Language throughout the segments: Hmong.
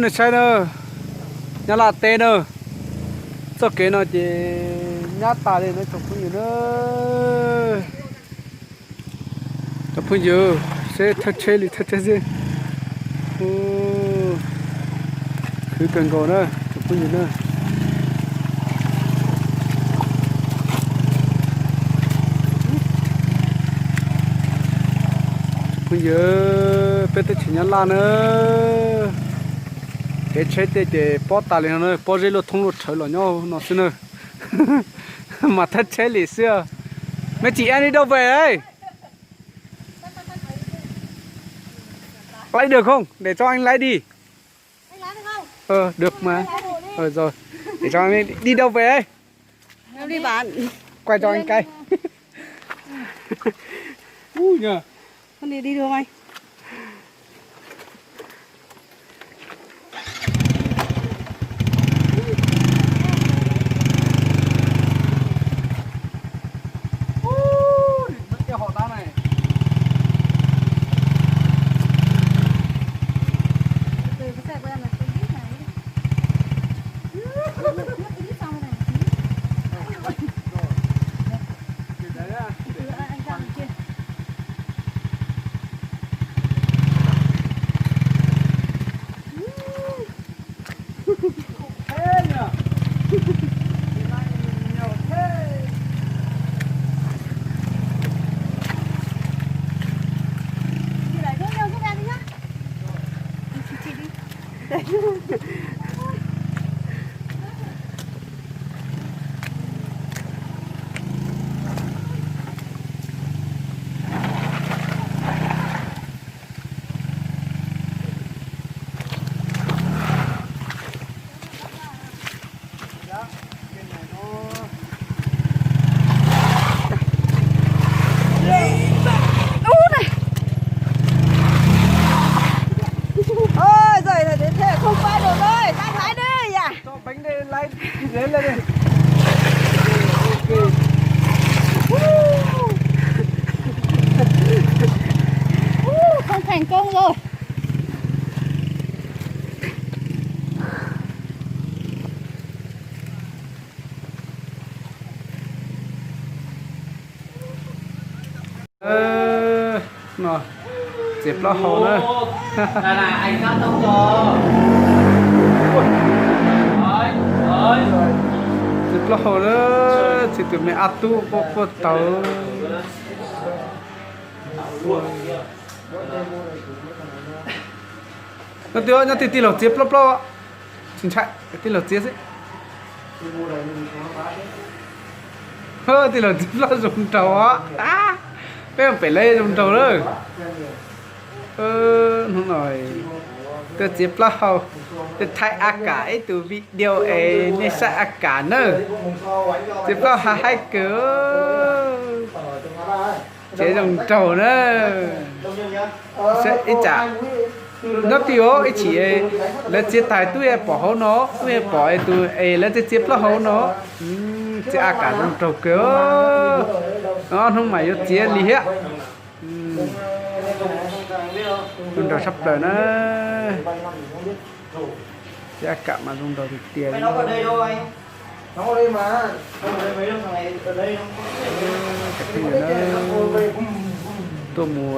Nej saib na, Nyab Laj teb na, txoj kev no ces nyab tas li na tsoom phooj ywg na. Cov phooj ywg, seb thawj tsheb li thawj tsheb xwb. Khwv kawg nkaus na cov phooj ywg na. Phooj ywg, peb teb chaws Nyab Laj na, kev tsheb tej ces pob tas li no na, pob zeb luaj thoob luaj rhawv los nyob no xwb na. Mas thawj tsheb li xwb. Mấy chị em đi đâu về đấy? Lái được không? Để cho anh lái đi. Ờ, được mà. Ờ, rồi. Để cho anh đi, đi đâu về ấy? Em đi bán. Quay cho anh cái. Ui nhờ. Con đi, đi đường này. Ôi, giời này đến thế không qua được rồi, đang lái đây à? Cho bánh đây lái dế lên đây. Không thành công rồi. No, txiav plaub hau na. Txiav plaub hau na, txiv tus me ab tub quaj quaj tawv. No twb nyob twg tij laug txiav plaub plaub, tsis ntshai, tij laug txiav xwb. Tij laug txiav plaub zoo nraug os. Peb mus pem lawv zoo nraug lawm. Hnub no tuaj txiav plaub hau, tuaj thaij a kam ib tug video es nej saib a kam nawb. Txiav plaub hau haib kawg. Txiav zoo nraug na. Ib tsam nyob twg os ib chim lawv txiav tas twb yuav pom hauv no, twb yuav pom es tus es lawv txiav txiav plaub hau no. Txiav a kam zoo nraug kawg. Hnub mas yuav txiav li thiab. Zoo nraug tshaj plaws na. Txiav a kam mas zoo nraug tiag tiag li. Tuaj mus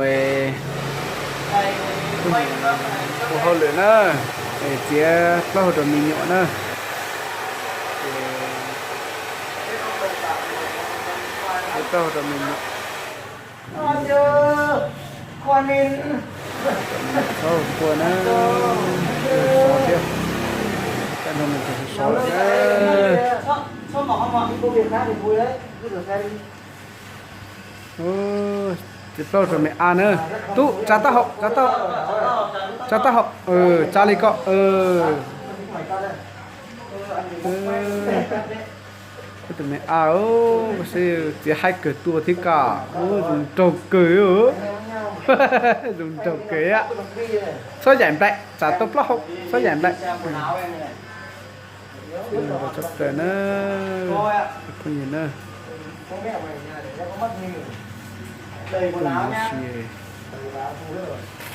ua hauj lwm na, es txiav plaub hau rau me nyuam na. Txiav plaub hau rau me nyuam. Txhob ua na, sov thiab. Tej no nws tseem sov lawm na. Txiav plaub rau me a na. Tub, tsa taub hau, tsa taub hau, tsa taub hau, tsa li ko. Tus me a, txiav haib kawg tuaj thiab koj, zoo nraug kawg, zoo nraug kawg. Txhob yaim nplaim, tsa tau plaub hau, txhob yaim nplaim. Txhob plaws na, phooj ywg na.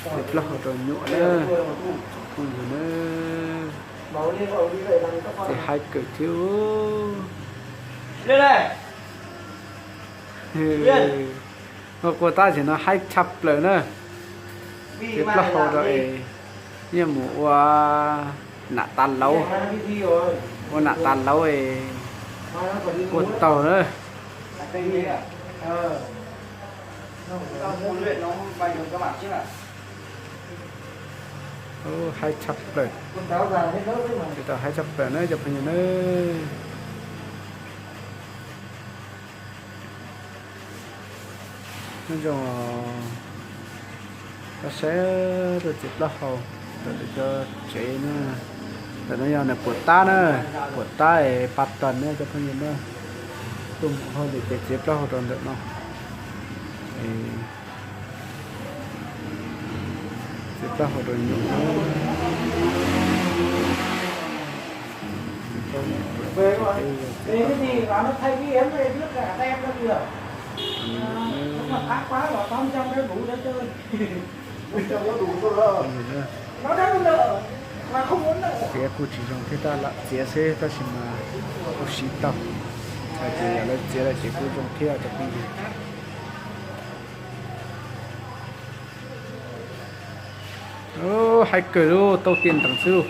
Txiav plaub hau rau nyuam na. Ces haib kawg thiab. Ua quaj tab sis no haib tshaj plaws na. Txiav plaub hau rau es, yeej mus ua nam tas lauv, ua nam tas lauv es ua taug na. Haib tshaj plaws, tsis tau haib tshaj plaws na cov phooj ywg na. Nyob zoo, koj saib tuaj txiav plaub hau ntawm lawv cov tsev na. Ntawm no yog nws puas tab na, puas tab es pa tas na cov phooj ywg na. Tuaj mus hauj lwm ces txiav plaub hau rau ntawm no. Txiav plaub hau rau nyuam. Txiav kuj tsis zoo thiab tab, lam txiav xwb tab sis mas kuj siv tau. Hais tias yog lawv txiav lawm ces kuj zoo thiab cov phooj ywg. Haib kawg lauj, tauj tiaj ntees xwb lauj.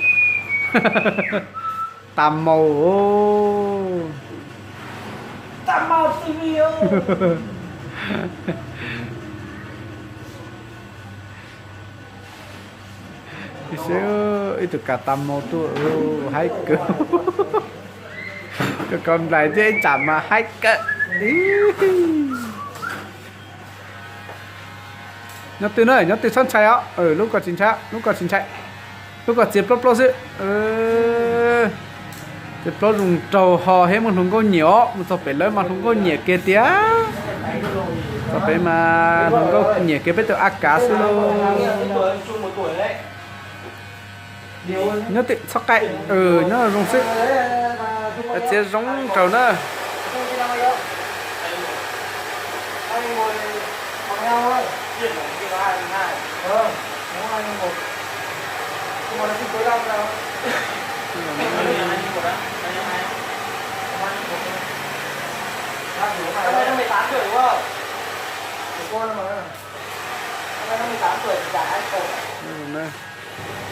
Tas maus. Ib tug kav tas maus tuaj, haib kawg. Koj kov nplaim thiab ib tsam mas haib kawg. Nyob twg na, nyob twg txhob ntshai os. Lub ko tsis ntshai, lub ko tsis ntshai. Lub ko txiav plaub plaub xwb. Txiav plaub zoo raug ho thiab muaj hluas nkauj nyiam os. Mus txog pem lawv mas hluas nkauj nyiam kiag tiag. Txog pem mas hluas nkauj nyiam kiag peb tus a kav xwb lauj. Nyob twg txhob qaij, nyob zoo xwb. Txiav zoo raug na.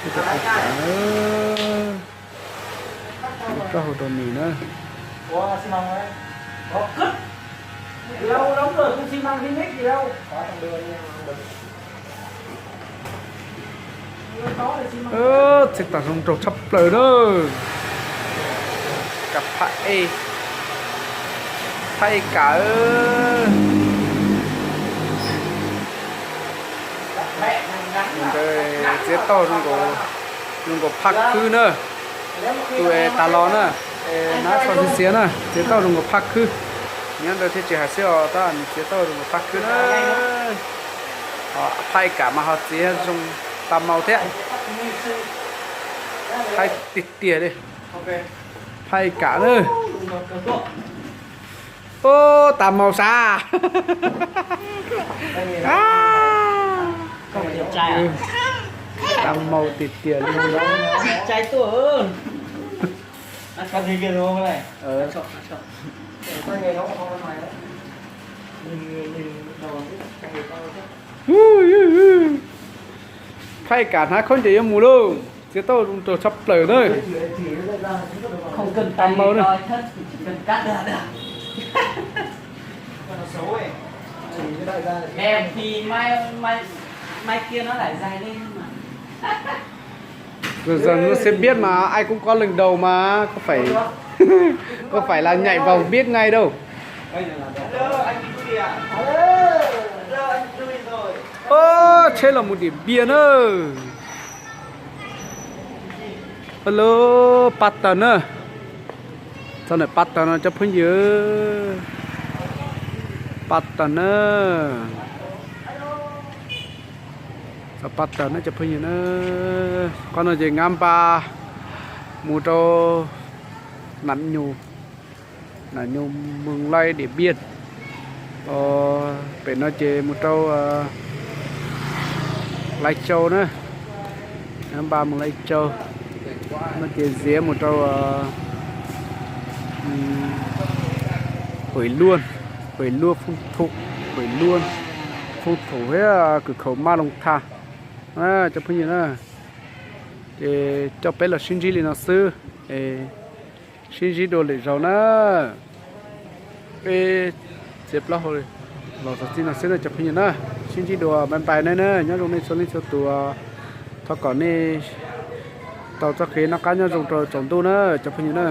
Ib tug paj kav, ib tug paj kav, ib tug paj hau rau nws na. Txiav tau zoo nraug tshaj plaws na. Kav phaj ej, phaj ej kav. Ntawd txiav tau zoo nkaus phaj khwb na. Tus es tas los na, es nab tsho xiav xiav na, txiav tau zoo nkaus phaj khwb. Nyob ntawd thiaj tsis hais xwb os, tab nws txiav tau zoo nkaus phaj khwb na. Phaj ej kav mas ho txiav zoo tas maus thiab. Haib tiag tiag li. Phaj ej kav na. Ub, tas maus sav. Tas maus tiag tiag li. Phaj ej kav hnav khaub ncaws yuav mus lauj. Txiav tau zoo nraug tshaj plaws na. Tas maus na. Dần dần nó sẽ biết mà, ai cũng có lần đầu mà, có phải, có phải là nhảy vào biết ngay đâu. Ub, tsheb los mus Điện Biên na. Hello, pab tag na. Txog ntawm pab tag no cov phooj ywg. Pab tag na. Txog pab tag na cov phooj ywg na. Qhov no ces Ngab Npas mus rau Nam Nyus, Nam Nyus, Mường Lay, Điện Biên. Pem no ces mus rau Lai Châu na. Nab Npa mus Lais Tsau, no ces Ziav mus rau Pem Luaj, Pem Luaj Foob Thum, Pem Luaj Foob Thum thiab Kws Khaum Mab Loos Thaj. Cov phooj ywg na, ces coj peb los sib ntsib li no xwb, sib ntsib dua lwm zaus na. Peb txiav plaub hau los txog txij no xwb na cov phooj ywg na. Sib ntsib dua, bye bye nej na, nyob zoo nej txhua leej txhua tus. Thov kom nej tau txoj kev noj qab nyob zoo rau tsaus ntuj na cov phooj ywg na.